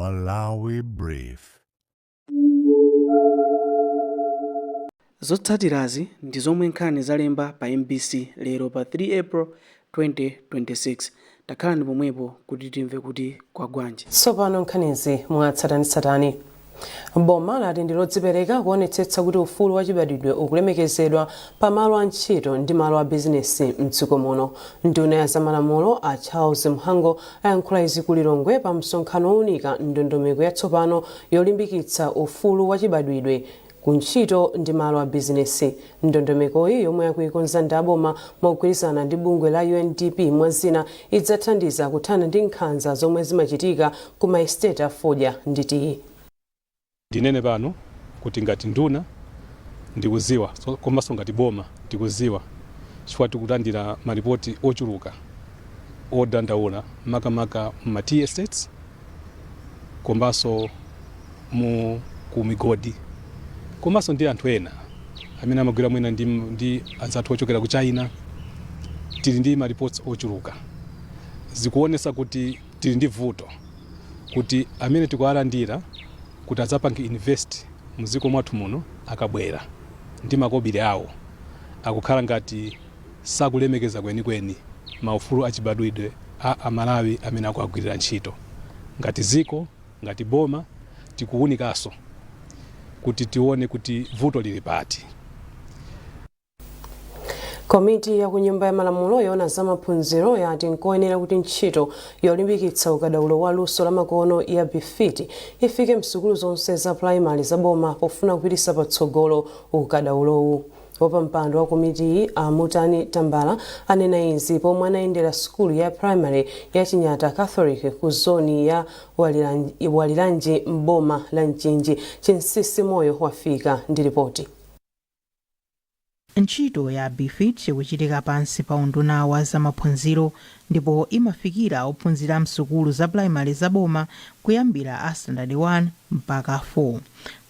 Malawi Brief. Zotsatirazi ndi zomwe nkhani zalemba pa mbc lero pa 3 April 2026. Takhalani pomwepo kuti timve kuti kwagwanji. Tsopano nkhanizi mwatsatanetsatane. Boma lati ndi lodzipereka kuonetsetsa kuti ufulu wachibadwidwe ukulemekezedwa pa malo a ntchito ndi malo a bizinesi mdziko muno. Nduna ya zamalamulo a Charles Mhango ayankhula izi ku Lilongwe pa msonkhano wounika ndondomeko yatsopano yolimbikitsa ufulu wachibadwidwe ku ntchito ndi malo a bizinesi. Ndondomekoyi, yomwe akuikonza ndi aboma mogwirizana ndi bungwe la UNDP mwa zina, idzathandiza kuthana ndi nkhanza zomwe zimachitika ku maesiteti a fodya ndi tiyi. Ndinene pano kuti ngati nduna ndikuziwa, komanso ngati boma tikuziwa, chifukwa tikulandira malipoti ochuluka odandaula, makamaka ma tea estates komanso mu ku migodi, komanso ndi anthu ena amene amagwira mwina ndi anzathu ochokera ku China. Tili ndi ma reports ochuluka, zikuonesa kuti tili ndi vuto kuti amene tikuwalandira kuti adzapange invest mdziko mwathu muno, akabwera ndi makobiri awo, akukhala ngati sakulemekeza kwenikweni maufulu achibadwidwe a Amalawi amene akuagwirira ntchito. Ngati ziko, ngati boma, tikuwunikanso kuti tione kuti vuto lili pati. Komiti ya ku Nyumba ya Malamulo yoona za maphunziro yati nkoyenera kuti ntchito yolimbikitsa ukadaulo wa luso la makono ya BEFIT ifike msukulu zonse za pulaimali za boma pofuna kupititsa patsogolo ukadaulowu. Wapampando wa komitiyi, a Mutani Tambala, anena izi pomwe anayendera sukulu ya primary ya Chinyata Catholic ku zoni ya Waliranji m'boma la Mchinji. Chinsisi Moyo wafika ndi ripoti. Ntchito ya BEFIT ikuchitika pansi pa unduna wa zamaphunziro ndipo imafikira ophunzira msukulu za pulaimali za boma kuyambira a standard 1 mpaka 4.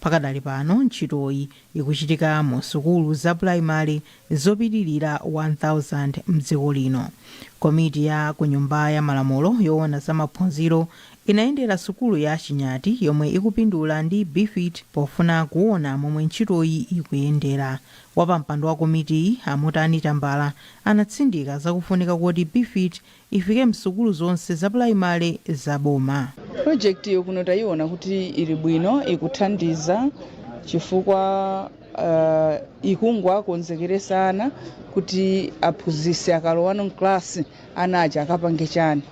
Pakadali pano, ntchitoyi ikuchitika mu sukulu za pulaimali zopitilira 1000 mdziko lino. Komiti ya ku Nyumba ya Malamulo yoona za maphunziro inayendera sukulu ya Chinyati yomwe ikupindula ndi BEFIT pofuna kuona momwe ntchitoyi ikuyendera. Wapampando wa komitiyi, a Mutani Tambala, anatsindika zakufunika koti BEFIT ifike msukulu zonse za pulaimale za boma. Project iyo kuno tayiona kuti ili bwino, ikuthandiza chifukwa ikungowakonzekeresa ana kuti aphunzitsi akalowano mklasi, ana aja akapange chani.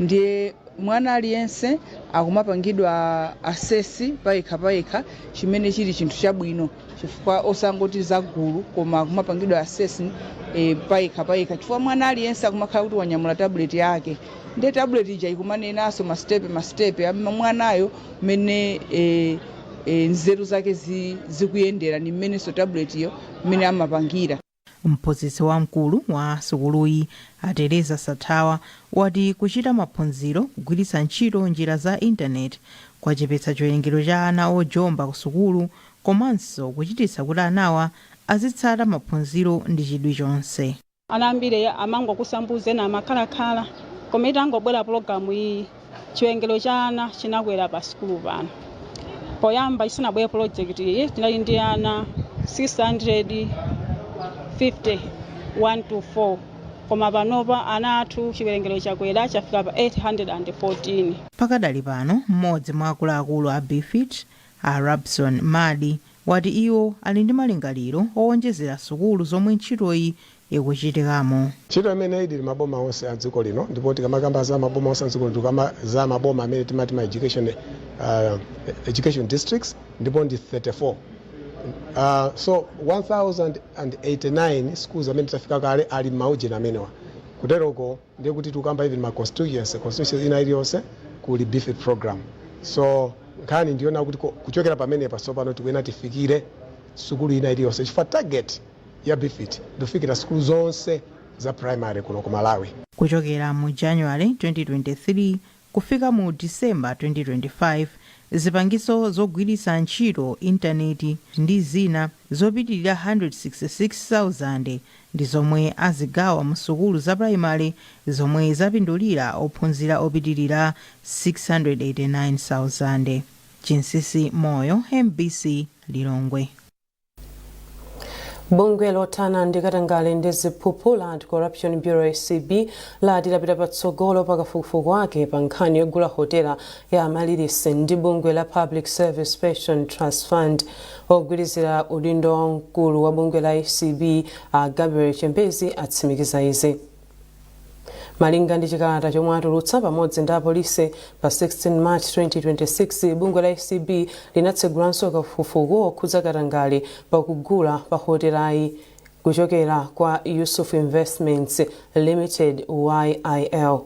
Ndiye mwana aliyense akumapangidwa assess payekha payekha, chimene chili chinthu chabwino, chifukwa osangoti zagulu, koma akumapangidwa assess payekha payekha, chifukwa mwana aliyense akumakhala kuti wanyamula tablet yake. Ndiye tablet ija ikumanenanso ma steps, ma steps mwanayo mmene nzeru zake zikuyendera ni mmenenso tablet iyo mmene amapangira. Mphunzitsi wamkulu wa sukuluyi, a Teresa Sathawa, wati kuchita maphunziro kugwiritsa ntchito njira za intaneti kwachepetsa chiwerengero cha ana ojomba ku sukulu komanso kuchititsa kuti anawa azitsata maphunziro ndi chidwi chonse. Ana ambiri amangokusambuza, ena amakhalakhala, koma itangobwera pologalamu iyi, chiwerengero cha ana chinakwera pa sukulu pano. Poyamba, isanabwere project iyi, tinali ndi ana 650 1 to 4, koma panopa ana athu chiwerengero chakwera, chafika pa 814. Pakadali pano, mmodzi mwa akuluakulu a BEFIT, a Rabson Madi, wati iwo ali ndi malingaliro owonjezera sukulu zomwe ntchitoyi ikuchitikamo. Ntchito imene ili maboma onse a dziko lino, ndipo tikamakamba za maboma onse a dziko lino, tikamba za maboma amene timati ma education districts, ndipo ndi 34. So 1089 schools amene tafika kale ali maujeni amenewa. Kuteroko ndiye kuti tikukamba even ma constituency ina iliyonse kuli BEFIT program. So nkhani ndiyona kuti kuchokera pamenepa tsopano tikuyenera tifikire sukulu ina iliyonse, chifukwa target ya BEFIT ndikufikira sukulu zonse za primary kuno ku Malawi. Kuchokera mu January 2023 kufika mu December 2025, zipangizo zogwiritsa ntchito intaneti ndi zina zopitirira 166,000. Ndi zomwe azigawa mu sukulu za primary zomwe zapindulira ophunzira opitirira 689,000. Chinsisi Moyo, MBC, Lilongwe. Bungwe lothana ndi katangale ndi ziphuphu la Anti-Corruption Bureau, ACB, lati lapita patsogolo pa kafukufuku wake pa nkhani yogula hotela ya Amaryllis ndi bungwe la Public Service Pension Trust Fund. Ogwirizira udindo wamkulu wa bungwe la ACB, a Gabriel Chembezi, atsimikiza izi malinga ndi chikalata chomwe atulutsa pamodzi ndi apolisi pa 16 March 2026. Bungwe la ACB linatsegulanso kafukufuku okhudza katangale pakugula pa hotelayi kuchokera kwa Yusuf Investments Limited, YIL.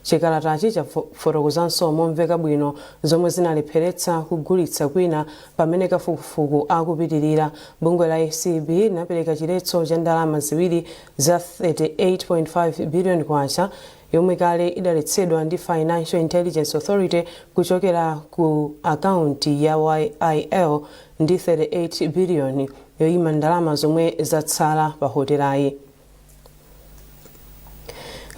Chikalatachi chafotokozanso momveka bwino zomwe zinalepheretsa kugulitsa kwina pamene kafukufuku akupitirira. Bungwe la ACB linapereka chiletso cha ndalama ziwiri za 38.5 billion kwacha yomwe kale idaletsedwa ndi Financial Intelligence Authority kuchokera ku akaunti ya YIL ndi 38 billion yoyima ndalama zomwe zatsala pa hotelayi.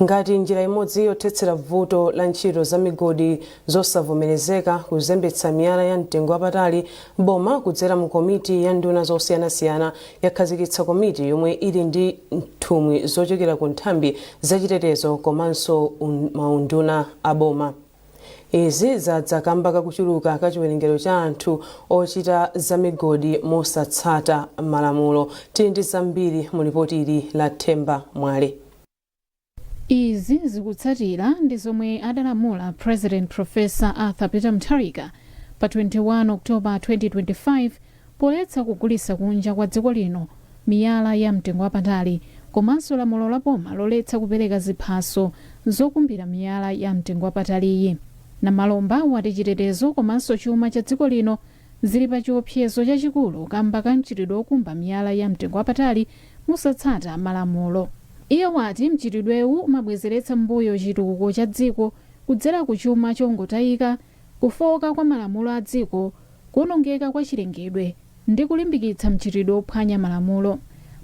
Ngati njira imodzi yothetsera vuto la ntchito za migodi zosavomerezeka kuzembetsa miyala ya mtengo wapatali, boma kudzera mu komiti ya nduna zosiyanasiyana yakhazikitsa komiti yomwe ili ndi nthumwi zochokera ku nthambi zachitetezo komanso maunduna a boma. Izi zadza kamba kakuchuluka ka chiwerengero cha anthu ochita za migodi mosatsata malamulo. Tili ndi zambiri mu lipoti ili la Themba Mwale. Izi zikutsatira ndi zomwe adalamula President Professor Arthur Peter Mutharika pa 21 October 2025 poletsa kugulitsa kunja kwa dziko lino miyala ya mtengo wapatali, komanso lamulo la boma loletsa kupereka ziphaso zokumbira miyala ya mtengo wapataliyi. Namalomba wati chitetezo komanso chuma cha dziko lino zili pa chiopsezo chachikulu kamba ka mchitidwe wokumba miyala ya mtengo wapatali mosatsata malamulo. Iye wati mchitidwewu umabwezeretsa mbuyo chitukuko cha dziko kudzera ku chuma chongotayika, kufoka kwa malamulo a dziko, kuwonongeka kwa chilengedwe ndi kulimbikitsa mchitidwe wophwanya malamulo.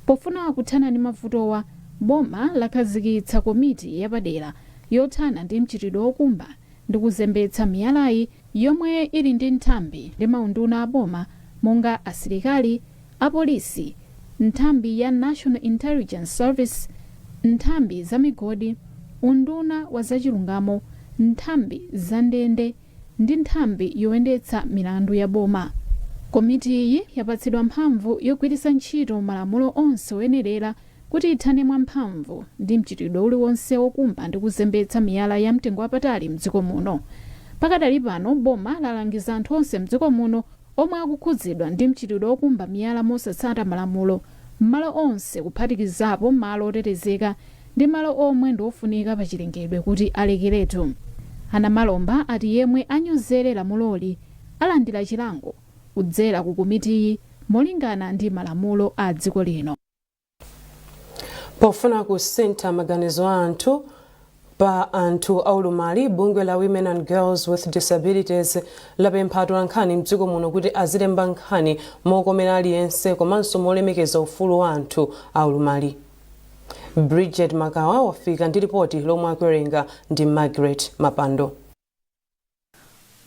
Pofuna kuthana ndi mavutowa, boma lakhazikitsa komiti yapadera yothana ndi mchitidwe wokumba ndi kuzembetsa miyalayi, yomwe ili ndi nthambi ndi maunduna a boma monga asilikali, apolisi, nthambi ya National Intelligence Service, nthambi za migodi, unduna wa zachilungamo, nthambi za ndende ndi nthambi yoyendetsa milandu ya boma. Komiti iyi yapatsidwa mphamvu yogwiritsa ntchito malamulo onse oyenerera kuti ithane mwamphamvu ndi mchitidwe uliwonse wokumba ndi kuzembetsa miyala ya mtengo wapatali mdziko muno. Pakadali pano, boma lalangiza anthu onse mdziko muno omwe akukhudzidwa ndi mchitidwe wokumba miyala mosatsata malamulo m'malo onse, kuphatikizapo malo otetezeka ndi malo omwe ndi ofunika pa chilengedwe, kuti alekeretu. Anamalomba ati yemwe anyozere lamuloli alandira chilango kudzera ku komitiyi molingana ndi malamulo a dziko lino. Pofuna kusintha maganizo a anthu pa anthu aulumali, bungwe la Women and Girls with Disabilities lapempha atolankhani mdziko muno kuti azilemba nkhani mokomera aliyense komanso molemekeza ufulu wa anthu aulumali. Bridget Makawa wafika ndi ripoti lomwe akuwerenga ndi Margaret Mapando.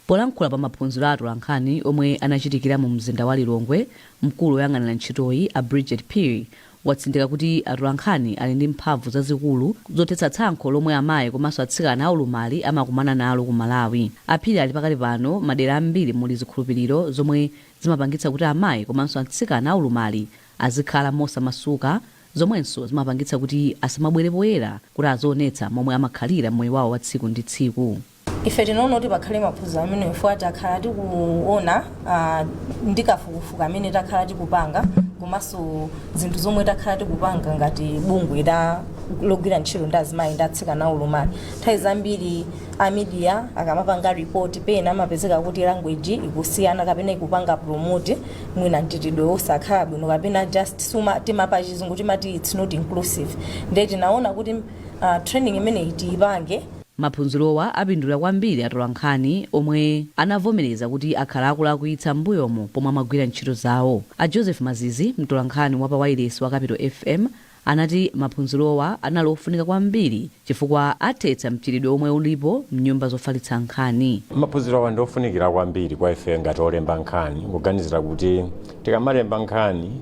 Polankhula pa maphunziro a atolankhani omwe anachitikira mu mzinda wa Lilongwe, mkulu woyang'anira ntchitoyi, a Bridget Phiri, watsindika kuti atolankhani ali ndi mphamvu zazikulu zothetsa tsankho lomwe amayi komanso atsikana aulumali amakumana nalo ku Malawi. Aphiri ali pakali pano madera ambiri muli zikhulupiriro zomwe zimapangitsa kuti amayi komanso atsikana aulumali azikhala mosamasuka, zomwenso zimapangitsa kuti asamabwere poyera kuti azionetsa momwe amakhalira moyo wawo wa tsiku ndi tsiku. Ife tinaona kuti pakhale maphunziro amene ifo takhala tikuona ndi kafukufuku amene takhala tikupanga komanso zinthu zomwe takhala tikupanga ngati bungwe la logwira ntchito ndi azimayi ndi atsikana aulumali. Nthawi zambiri a media akamapanga report, pena amapezeka kuti language ikusiyana kapena ikupanga promote mwina mchitidwe wosakhala bwino kapena just suma timapa Chizungu timati it's not inclusive. Ndiye tinaona kuti training imeneyi tiyipange. Maphunzirowa apindulira kwambiri atolankhani omwe anavomereza kuti akhala akulakwitsa m'mbuyomo pomwe amagwira ntchito zawo. A Joseph Mazizi, mtolankhani wa pa wailesi wa Capital FM. Anati maphunzirowa anali ofunika kwambiri chifukwa athetsa mchitidwe omwe ulipo mnyumba zofalitsa nkhani. Maphunziro awa ndiofunikira kwambiri kwa ife ngati olemba nkhani, kuganizira kuti tikamalemba nkhani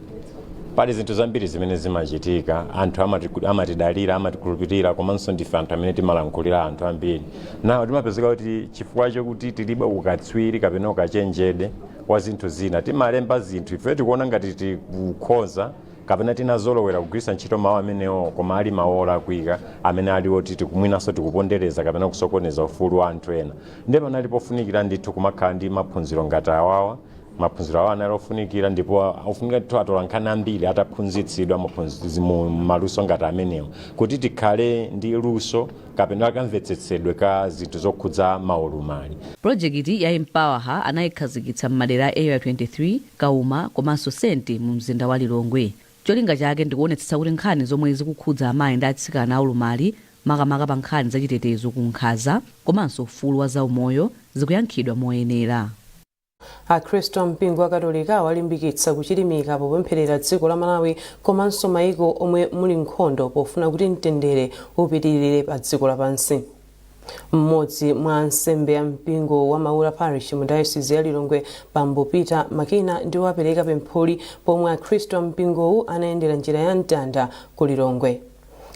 pali zinthu zambiri zimene zimachitika. Anthu amatidalira, amatikhulupirira, komanso ndife anthu amene timalankhulira anthu ambiri. Nawo timapezeka kuti chifukwa chokuti tilibe ukatswiri kapena ukachenjede wa zinthu zina, timalemba zinthu ife tikuona ngati tikukhoza kapena tinazolowera kugwiritsa ntchito mawu amenewo, koma ali mawu olakwika amene ali oti tikumwinanso tikupondereza kapena kusokoneza ufulu wa anthu ena. Ndiye panali pofunikira ndithu kumakhala ndi maphunziro ngati awawa. Maphunziro awa anali ofunikira, ndipo ofunika ndithu atolankhani ambiri ataphunzitsidwa mu maluso ngati amenewo, kuti tikhale ndi luso kapena kamvetsetsedwe ka zinthu zokhudza maulumali. Pulojekiti ya Empower Her anayikhazikitsa m'madera a Area 23, Kauma komanso Senti mu mzinda wa Lilongwe. Cholinga chake ndikuonetsetsa kuti nkhani zomwe zikukhudza amayi ndi atsikana aulumali, makamaka pa nkhani zachitetezo ku nkhanza komanso ufulu wa zaumoyo, zikuyankhidwa moyenera. Akhristu ampingo wa Katolika awalimbikitsa kuchilimika popempherera dziko la Malawi komanso mayiko omwe muli nkhondo, pofuna kuti mtendere upitirire pa dziko lapansi. Mmodzi mwa ansembe a mpingo wa Maula Parish mu Diocese ya Lilongwe, Bambo Peter Makina, ndiwo apereka pempholi pomwe akhristu a mpingowu anayendera njira ya mtanda ku Lilongwe.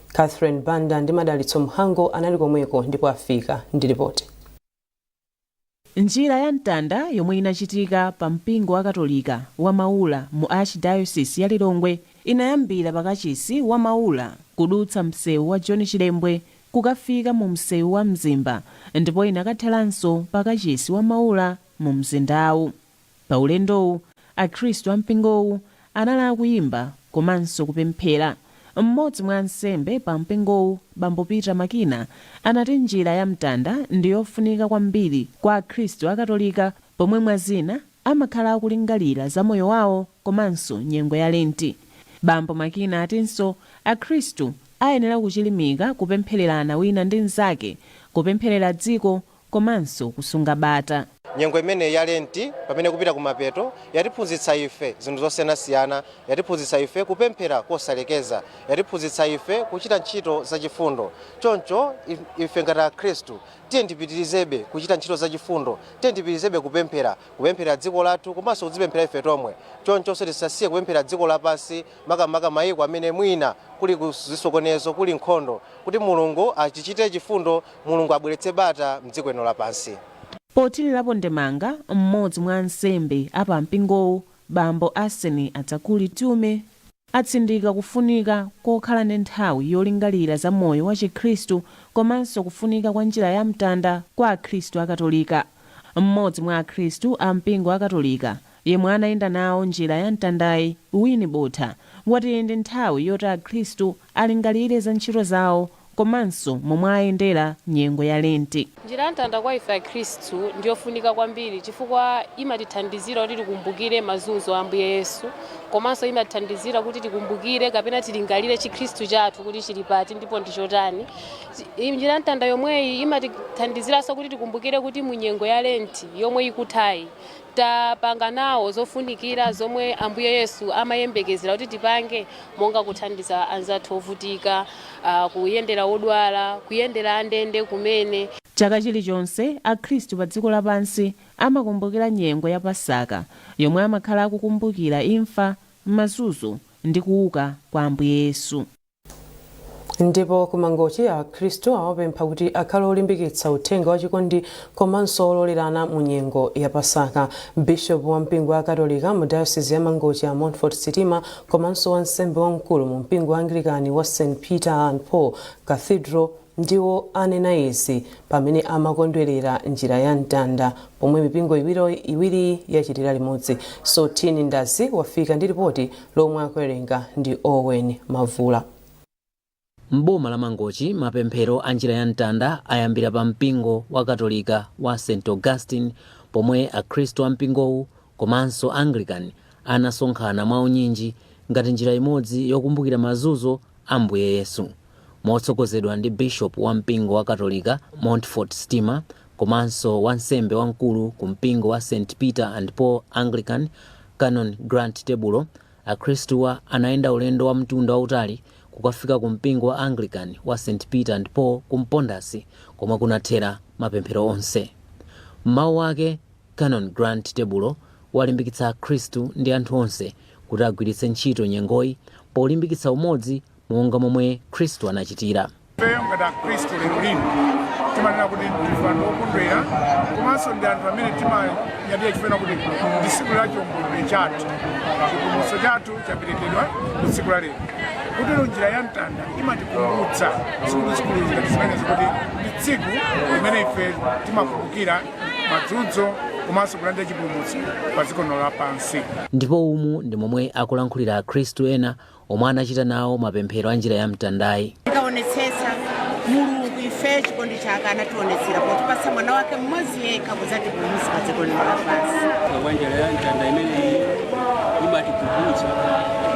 Catherine Banda ndi Madalitso Mhango anali komweko ndipo afika ndi ripoti. Njira ya mtanda yomwe inachitika pa mpingo wa Katolika wa Maula mu Archdiocese ya Lilongwe inayambira pakachisi wa Maula, kudutsa msewu wa John Chilembwe, kukafika mu msewu wa Mzimba, ndipo inakatheranso pakachisi wa Maula mu mzindawu. Pa ulendowu, akhristu a mpingowu anali akuyimba komanso kupemphera. Mmodzi mwa ansembe pa mpingowu, Bambo Peter Makina, anati njira ya mtanda ndi yofunika kwambiri kwa akhristu akatolika, pomwe mwazina amakhala akulingalira za moyo wawo komanso nyengo ya Lenti. Bambo Makina atinso akhristu ayenera kuchilimika kupemphererana wina ndi mnzake, kupempherera dziko komanso kusunga bata. Nyengo imene ya Lenti, pamene kupita kumapeto, yatiphunzitsa ife zinthu zosiyanasiyana. Yatiphunzitsa ife kupemphera kosalekeza, yatiphunzitsa ife kuchita ntchito zachifundo. Choncho ife ngati akhristu, tiye tipitirizebe kuchita ntchito zachifundo, tiye tipitirizebe kupemphera, kupemphera dziko lathu komanso kudzipemphera ife tomwe. Chonchonso tisasiye kupemphera dziko lapansi, makamaka mayiko amene mwina kuli zisokonezo, kuli nkhondo, kuti Mulungu atichitire chifundo, Mulungu abweretse bata mdziko lino lapansi. Pothirirapo ndemanga, mmodzi mwa ansembe a pa mpingowu, Bambo Arsene Adzakuli Tume, atsindika kufunika kokhala ndi nthawi yolingalira za moyo wa chikhristu komanso kufunika kwa njira ya mtanda kwa akhristu akatolika. Mmodzi mwa akhristu a mpingo akatolika yemwe anayenda nawo njira ya mtandayi, Wini Botha, wati ndi nthawi yoti akhristu alingalire za ntchito zawo komanso momwe ayendera nyengo ya Lenti. Njira ya mtanda kwa ife akhristu ndiyofunika kwambiri chifukwa imatithandizira kuti tikumbukire mazunzo a Ambuye Yesu, komanso imatithandizira kuti tikumbukire kapena tilingalire chikhristu chathu kuti chili pati ndipo ndi chotani. Njira ya mtanda yomweyi imatithandiziranso kuti tikumbukire kuti mu nyengo ya Lenti yomwe ikuthayi, tapanga nawo zofunikira zomwe Ambuye Yesu amayembekezera kuti tipange, monga kuthandiza anzathu ovutika, kuyendera odwala, kuyendera andende kumene. Chaka chilichonse akhristu pa dziko lapansi amakumbukira nyengo ya Pasaka, yomwe amakhala akukumbukira imfa, mazunzo ndi kuuka kwa Ambuye Yesu. Ndipo kumangochi, akhristu awapempha kuti akhale olimbikitsa uthenga wachikondi komanso ololerana mu nyengo ya Pasaka. Bishop wa mpingo wa Katolika mu Diocese ya Mangochi, a Montfort Sitima, komanso wansembe wamkulu mu mpingo wa Anglikani wa St Peter and Paul Cathedral ndiwo anena izi pamene amakondwerera njira ya mtanda pomwe mipingo iwiri yachitira limodzi. Sotini Ndazi wafika ndi ripoti lomwe akuwerenga ndi Owen Mavula. M'boma la Mangochi, mapemphero a njira ya mtanda ayambira pa mpingo wa Katolika wa St Augustine, pomwe akhristu a mpingowu komanso Anglican anasonkhana mwaunyinji ngati njira imodzi yokumbukira mazunzo a Mbuye Yesu. Motsogozedwa ndi Bishop wa mpingo wa Katolika Montfort Stima komanso wansembe wamkulu ku mpingo wa St Peter and Paul Anglican, Canon Grant Tebulo, akhristuwa anayenda ulendo wa mtunda wautali. kukafika ku mpingo wa Anglican wa St Peter and Paul ku Mpondasi, komwe kunathera mapemphero onse. M'mawu ake, Canon Grant Tebulo walimbikitsa akhristu ndi anthu onse kuti agwiritse ntchito nyengoyi polimbikitsa umodzi monga momwe Khristu anachitira. Ifeyo ngati Akhristu lero lino timanena kuti ndife anthu okondwera, komanso ndi anthu amene timanyadira chifukwa kuti ndi tsiku la chiwomboledwe chathu. Chipulumutso chathu chaperekedwa ku tsiku la lero. Kutero njira ya mtanda imatikumbutsa zikuluzikulu ngati zimenezi, kuti ndi tsiku limene ife timakumbukira mazunzo komanso kulandira chipulumutso pa dziko lino lapansi. Ndipo umu ndi momwe akulankhulira Akhristu ena omwe anachita nawo mapemphero a njira ya mtandayi. Tikaonetsetsa, Mulungu ife chikondi chake anationetsera potipatsa mwana wake mmodzi yekha kudzatipulumutsa pa dziko lino lapansi. Kwa njira ya mtanda imeneyi imatikumbutsa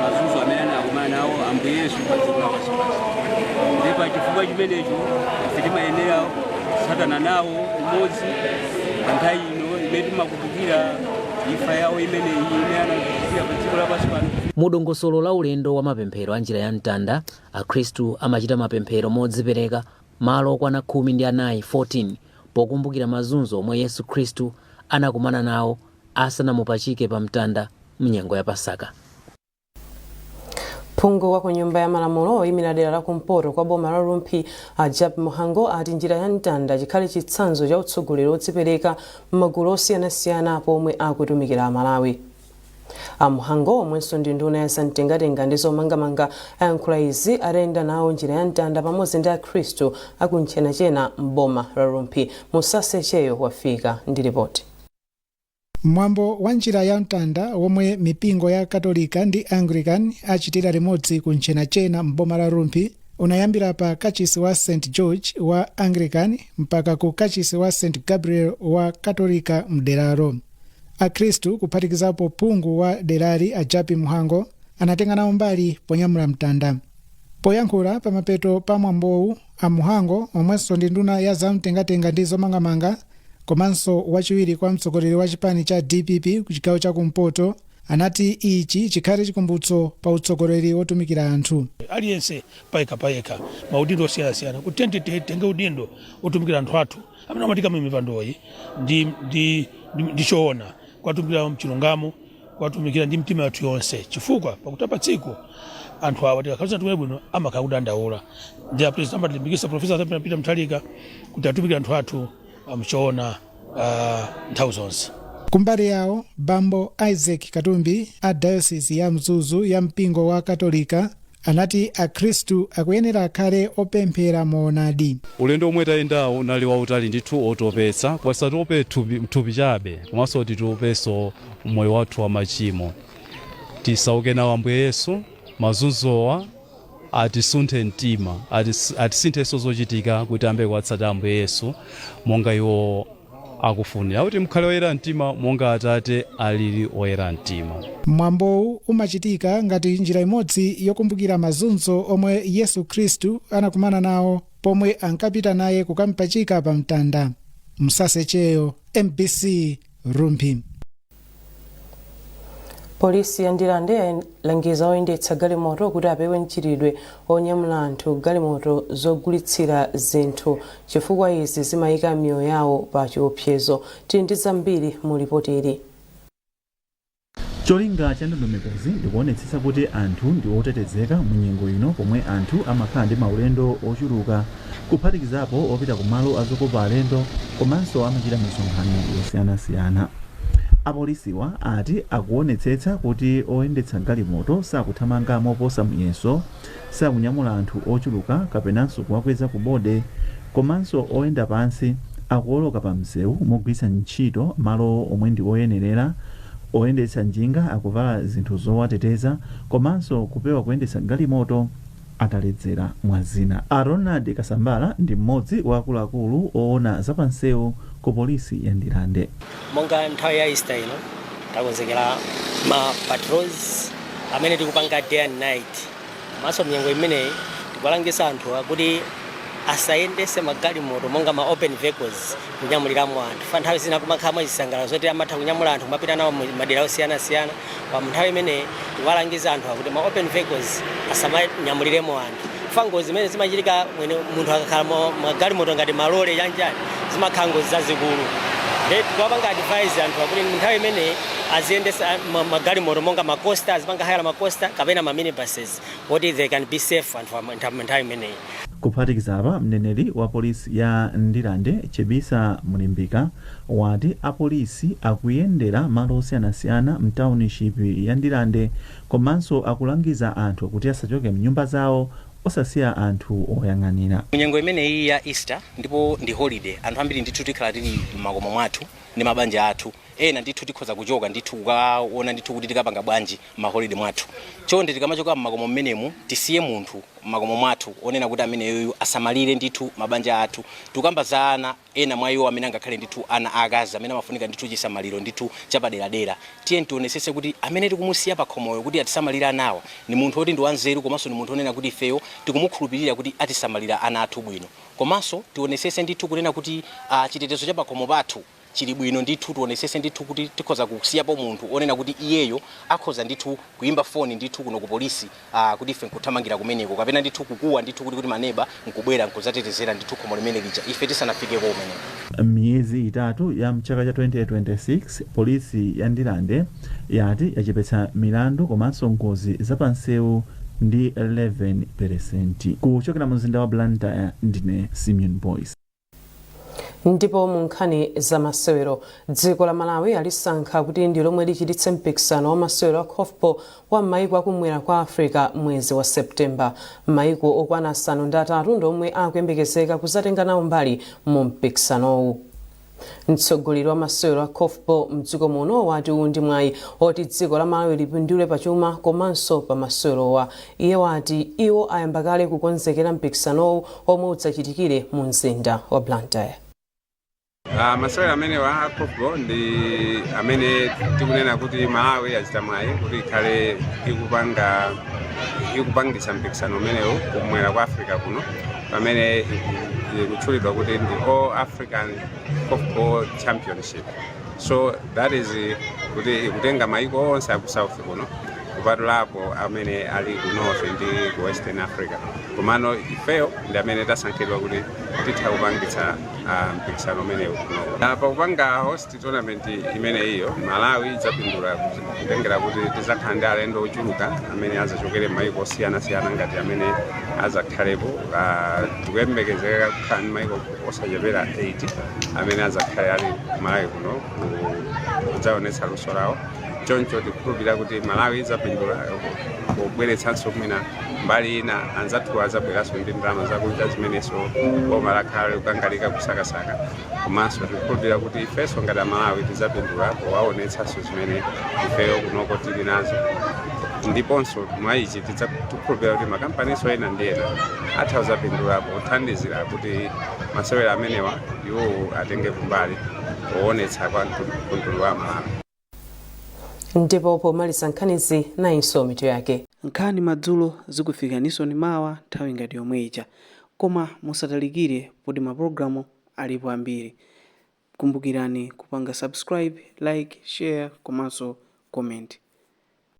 mazunzo amene anakumana nawo Ambuye Yesu pa dziko lapansi. Ndipo pa chifukwa chimenecho ife timayenera kutsatana nawo umodzi pa nthawi ino imene timakumbukira imfa yawo imeneyi imene anachitikira pa dziko lapansi pano. Mu dongosolo la ulendo wa mapemphero a njira ya mtanda, Akhristu amachita mapemphero modzipereka malo okwana 14, 14, pokumbukira mazunzo omwe Yesu Khristu anakumana nawo asanamupachike pa mtanda mnyengo ya Pasaka. Phungu wa ku Nyumba ya Malamulo oyimira dera la kumpoto kwa boma la Rumphi, a Jappie Mhango, ati njira ya mtanda chikhale chitsanzo cha utsogoleri wodzipereka m'magulu osiyanasiyana pomwe akutumikira Amalawi. A Mhango, omwenso ndi nduna ya zamtengatenga ndi zomangamanga, ayankhula izi atayenda nawo njira ya mtanda pamodzi ndi Akhristu akuntchenachena m'boma la Rumphi. Musase Cheyo wafika ndi ripoti. Mwambo wa njira ya mtanda womwe mipingo ya Katolika ndi Anglican achitira limodzi ku Ntchenachena m'boma la Rumphi unayambira pa kachisi wa St George wa Anglican mpaka ku kachisi wa St Gabriel wa Katolika mderalo. Akhristu, kuphatikizapo phungu wa derali a Jappie Mhango, anatenga nawo mbali ponyamula mtanda. Poyankhula pamapeto pa mwambowu, a Mhango, omwenso ndi nduna ya zamtengatenga ndi zomangamanga komanso wachiwiri kwa mtsogoleri wa chipani cha DPP ku chigawo chakumpoto, anati ichi chikhale chikumbutso pa utsogoleri wotumikira anthu. Aliyense payekha payekha, maudindo osiyanasiyana, kuti titenge udindo otumikira anthu athu amene amatika mipandoyi ndi choona, kuwatumikira mchilungamo, kuwatumikira ndi mtima yathu yonse, chifukwa pakutapa tsiku anthu awa tikakhala tumikira bwino amakhala kudandaula. Ndi a President amatilimbikitsa, Professor Peter Mutharika, kuti atumikire anthu athu mchoona nthawi zonse. Kumbali yawo, Bambo Isaac Katumbi a Diocese ya Mzuzu ya mpingo wa Katolika anati Akhristu akuyenera akhale opemphera moonadi. Ulendo omwe tayendawo unali wautali ndithu, otopetsa, kwasatope thupi chabe, komanso titopenso moyo wathu wa machimo. Tisauke nawo Ambuye Yesu. Mazunzowa atisunthe mtima, atisinthenso zochitika kuti ambe kuwatsata Ambuye Yesu monga iwo akufunira, kuti mukhale oyera mtima monga Atate alili oyera mtima. Mwambowu umachitika ngati njira imodzi yokumbukira mazunzo omwe Yesu Khristu anakumana nawo pomwe ankapita naye kukampachika pa mtanda. Msasecheyo, MBC, Rumphi. Polisi ya Ndirande yalangiza oyendetsa galimoto kuti apewe mchitidwe onyamula anthu galimoto zogulitsira zinthu, chifukwa izi zimayika miyoyo yawo pa chiopsezo. Tili ndi zambiri mu ripoti ili. Cholinga cha ndondomekozi ndikuonetsetsa kuti anthu ndi otetezeka mu nyengo ino pomwe anthu amakhala ndi maulendo ochuluka, kuphatikizapo opita kumalo azokopa alendo komanso amachita misonkhano yosiyanasiyana. Apolisiwa ati akuonetsetsa kuti oyendetsa galimoto sakuthamanga moposa muyeso, sakunyamula anthu ochuluka kapenanso kuwakweza ku bode, komanso oyenda pansi akuwoloka pa msewu mogwiritsa ntchito malo omwe ndi oyenerera, oyendetsa njinga akuvala zinthu zowateteza, komanso kupewa kuyendetsa galimoto ataledzera, mwa zina. A Ronald Kasambala ndi mmodzi wa akuluakulu oona zapansewu ku polisi ya Ndirande. Monga nthawi ya Easter ino, takonzekera ma patrols amene tikupanga day and night, komanso mnyengo imeneyi tikuwalangiza anthu kuti Asayendese magalimoto monga ma open vehicles kunyamuliramo anthu. Fa nthawi zina kumakhala mwachisangalalo zoti amatha kunyamula anthu kumapita nawo mu madera osiyanasiyana. Pa nthawi imene tikuwalangiza anthu akuti ma open vehicles asamanyamuliremo anthu, fa ngozi zimene zimachitika mwene munthu akakhala magalimoto ngati malole chanjani, zimakhala ngozi zazikulu. Nde tikuwapanga advise anthu akuti nthawi imene aziyendesa magalimoto monga ma Coaster, azipanga hire ma Coaster kapena ma minibuses woti they can be safe anthu nthawi imeneyi. Kuphatikiza apa, mneneri wa polisi ya Ndirande, Chebisa Mulimbika, wati apolisi akuyendera malo osiyanasiyana mtawunishipu ya Ndirande komanso akulangiza anthu kuti asachoke mnyumba zawo osasiya anthu oyang'anira. Nyengo imeneyi ya Easter ndipo ndi holiday, anthu ambiri ndithu tikhala tili m'makomo mwathu ndi mabanja athu. Ena ndithu tikhoza kuchoka ndithu kukaona ndithu kuti tikapanga bwanji ma holiday mwathu. Chonde, tikamachoka m'makomo mmenemu, tisiye munthu m'makomo mwathu onena kuti ameneyoyu asamalire ndithu mabanja athu. Tikukamba za ana, ena mwa iwo amene angakhale ndithu ana aakazi amene amafunika ndithu chisamaliro ndithu chapaderadera. Tiye tionesese kuti amene tikumusiya pakhomoyo kuti atisamalire anawa ni munthu oti ndi wanzeru, komanso ni munthu onena kuti ifeyo tikumukhulupirira kuti atisamalira ana athu bwino. Komanso tionesese ndithu kunena kuti chitetezo cha pakhomo pathu chili bwino ndithu. Tionesese ndithu kuti tikhoza kusiyapo munthu onena kuti iyeyo akhoza ndithu kuyimba foni ndithu kuno ku polisi kuti ife nkuthamangira kumeneko, kapena ndithu kukuwa ndithu kuti maneba nkubwera nkudzatetezera ndithu khomo limene lija ife tisanafikeko kumeneko. Miyezi 3 ya mchaka cha 2026, polisi ya Ndirande yati yachepetsa milandu komanso ngozi zapamsewu ndi 11%. Kuchokera mu mzinda wa Blantyre, ndine Simeon Boyce. Ndipo mu nkhani za masewero, dziko la Malawi alisankha kuti ndi lomwe lichititse mpikisano wa masewero a korfball wa m'mayiko akumwera kwa Africa mwezi wa Septemba. Mayiko okwana 8 ndi omwe akuyembekezeka kuzatenga nawo mbali mu mpikisanowu. Mtsogoleri wa masewero a korfball mdziko muno wati uwu ndi mwayi oti dziko la Malawi lipindule pachuma komanso pa masewerowa. Iye wati iwo ayamba kale kukonzekera mpikisanowu omwe udzachitikire mu mzinda wa Blantyre. Masewera amenewa a korfball ndi amene tikunena kuti Malawi achita mwayi kuti ikhale ikupangisa mpikisano umenewu kumwera kwa Africa kuno, pamene ikutchulidwa kuti ndi All African Korfball Championship. So that is kuti ikutenga maiko onse aku south kuno, kupatulapo amene ali ku north ndi ku Western Africa. Komano ifeyo ndi amene tasankhidwa kuti titha kupangitsa mpikisano umenewu kuno. Pakupanga host tournament imene iyo, Malawi idzapindula kutengera kuti tidzakhala ndi alendo ochuluka amene azachokere m'mayiko osiyanasiyana ngati amene azakhalepo. Tikuyembekezeka kukhala ndi mayiko osachepera 8 amene azakhale ali ku Malawi kuno kudzaonetsa luso lawo. Choncho tikukhulupirira kuti Malawi idzapindula pobweretsanso mwina mbali ina anzathu azabweranso ndi ndalama zakunja zimenenso boma lakhala likukangalika kusakasaka. Komanso tikukhulupirira kuti ifenso ngati Amalawi tidzapindula powaonetsanso zimene ifeyo kunoko tili nazo. Ndiponso mwa ichi tikukhulupirira kuti makampaniso ena ndi ena atha kudzapindula pothandizira kuti masewera amenewa iwowo atenge kumbali poonetsa kwa mtundu wa Malawi. Ndipo pomaliza nkhanizi, nayinso mitu yake. Nkhani madzulo zikufikaninso ni mawa nthawi ngati yomwe ija, koma musatalikire poti mapulogalamu alipo ambiri. Kumbukirani kupanga subscribe, like, share komanso comment.